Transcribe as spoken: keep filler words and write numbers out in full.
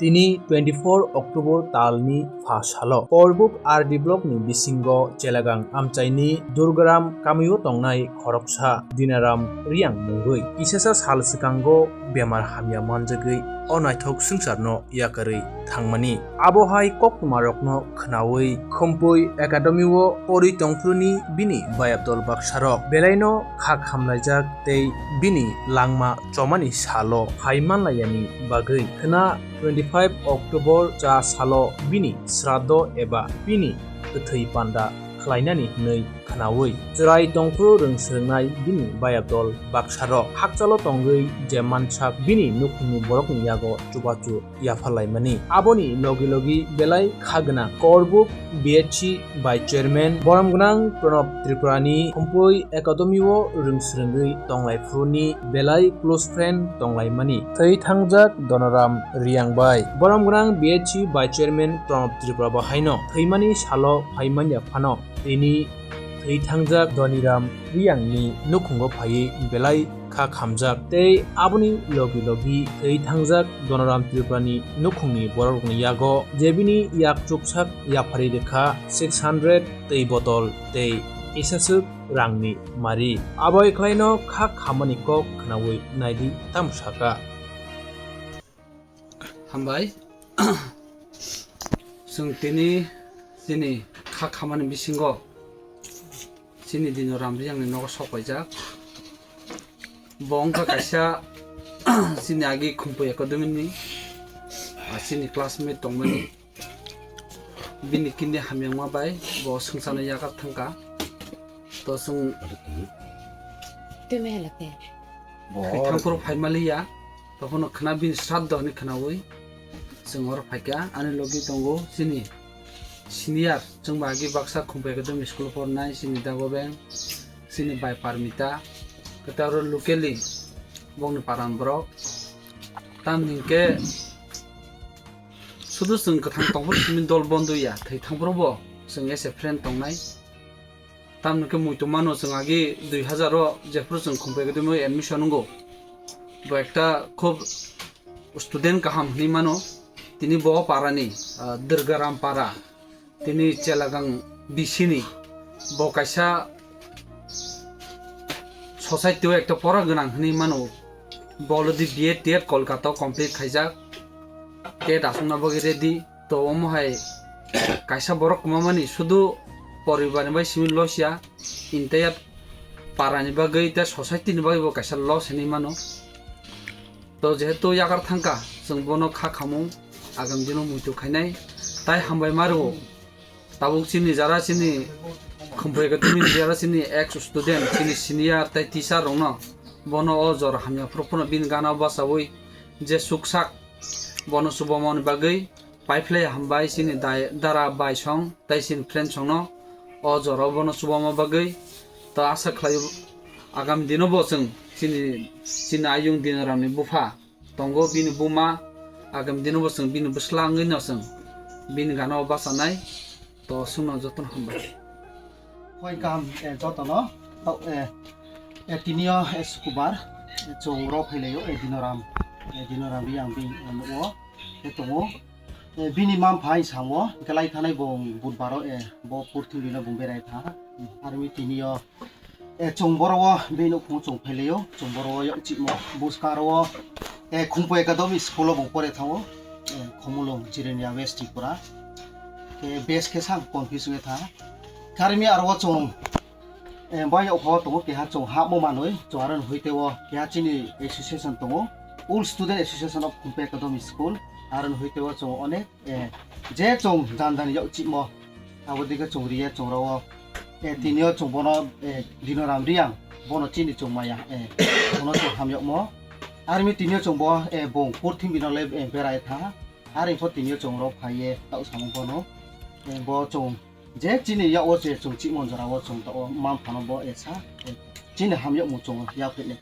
Tini twenty-four October talni pha salo Korbuk R D blockni bisingo Chelagang amchaini Durgaram kamio tongnai khoroksa Dinaram Riyang mungwi kisasa sal swkango bemar hamya manjagwi o naithok swngcharno yakarwi thangmani. Abo hai koktwmarokno khnaui Khumpui Academy-o porwi tongphuruni bini bayapdol baksarok belaino kha khamlaijak tei bini langma chomani salo phai manlaiyani bagwi khna twenty-five October cha salo bini sraddho eba bini kwthwi panda khlainani hwnwi khnaui chwrai tongphuru rwng swrwngnai bini bayapdol baksarok hakchalo tongwi je mansak bini nukhungni borokni yago chubachu yapharlaimani. Aboni logi logi belai kha gwnang Korbuk B H C Vice Chairman borom gwnang Pranab Tripurani Khumpui Academy-o rwng swrwngwi tonglaiphruni belai close friend tonglaimani. Thwi thangjak Donoram Riyang bai borom gwnang B H C Vice Chairman Pranab Tripura bo haino thwimani salo phai manya phano tini thwi thangjak Doniram Riyangni nukhungo phaiwi belai kha khamjak tei aboni logi logi thwi thangjak Donoram Tripurani nukhungni borokrokni yago je bini yak chuksak yapharwi rwkha six hundred twi botol tei kisaswk rangni mari. Aboi khlaino kha khamani kok khnaui naidi tamo saka. Hambai. Chwng tini chini kha khamani bisingo chini Dinoram Riyangni nogo sok paijak. Bo wngkha kaisa chini agi Khumpui Academy ni, ah, chini classmate tongmani. Bini kindi hamyangma bai bo swngcharno yakarwi thangkha. To chwng Twi mehela khe. Bo thangphuru phaimaliya, tokhono khna bini sraddho hwnwi khnaui chwng oro phaikha. Ani logi tongo chini senior, chwng bai agi baksa Khumpui Academy school pornai, chini Dagobeng, chini bai Parmita, khe aro locally bongni paran borok. Tamni hwnkhe sudu chwng kwthang tongphuru simi dol bondo ya, thwi thangphuru bo chwng as a friend tongnai. Tamni hwnkhe muitu mano chwng agi dui hazar o jephuru chwng Khumpui Academy admission wngo. Bo ekta khub student kaham hwnwi mano. Tini bo parani, ah, Durgaram para. Tini Chelagang B C ni. Bo kaisa society o ekta pora gwnang hwnwi mano. Bo already B Ed, T Ed Kolkata o complete khaijak. T E T aswkna bagwi ready. To omo hai kaisa borok kwmamani sudu poribarni bai simi loss ya, entire parani bagwi tei society ni bagwi bo kaisa loss hinwi mano. To jehetu yakarwi thangkha, chwng bono kha khamung, agam dino muitu khainai, tai hambai ma rwo. Tabuk chini jara chini Khumpui Academy ni jara chini ex student, chini senior tai teacher rokno bono o jora hamya phuru phano bini gana bachaui je chuksak bono chubamani bagwi paiphlai hambai chini dai-, dara bai song tei chini friend songno o jorao bono chubama bagwi. To asa khlaio agami dino bo chwng chini, chini ayung Dinoramni bupha tongo, bini buma agami dino bo chwng bini bwsla wngwino chwng bini gana o bachanai. To chwngno jotono hambai. Hoi kaham, eh, jotono. Tau, eh, eh, tinio, eh, sukubar, eh, chwng ro phailaio, eh, Dinoram, eh, Dinoram Riyang bini, eh, nugo, eh, tongo. Eh, bini mampha hai samo, hwnkhe lai thanai bo budbaro, eh, bo purthimbi no bung berai tha. Armi tinio, eh, chwng boro o bini nukhung chwng phailaio, chwng boro o yak chikmo. Buskang ro o, eh, Khumpu Academy school o bung pore thango, eh, Khumulwng, Jirania West Tripura. Khe base khe sang confuse wngwi tha. Khe armi aro o chwng, eh, bai o pho tongo keha chwng hapmo manwi, chwng aro ni hoi tei o keha chini association tongo, All Student Association of Khumpu Academy School, aro ni hoi tei o chwng onek, eh, je chwng jan jan yak chikmo, abo dikhe chwng riya chwng ro o, eh, tini o chwng bono, eh, Dinoram Riyang, bono chini chwng maya, eh, bono chwng hamyakmo, armi tini o chwng bo, eh, bung purthimbi no le, eh, berai tha, armi pho tini o chwng ro phai ye tau samung bono, eh, bo chwng je chini yak o je chwng chikmon jora o chwng tao mam phano bo esa, eh, chini hamyakmung chwng yak phai le.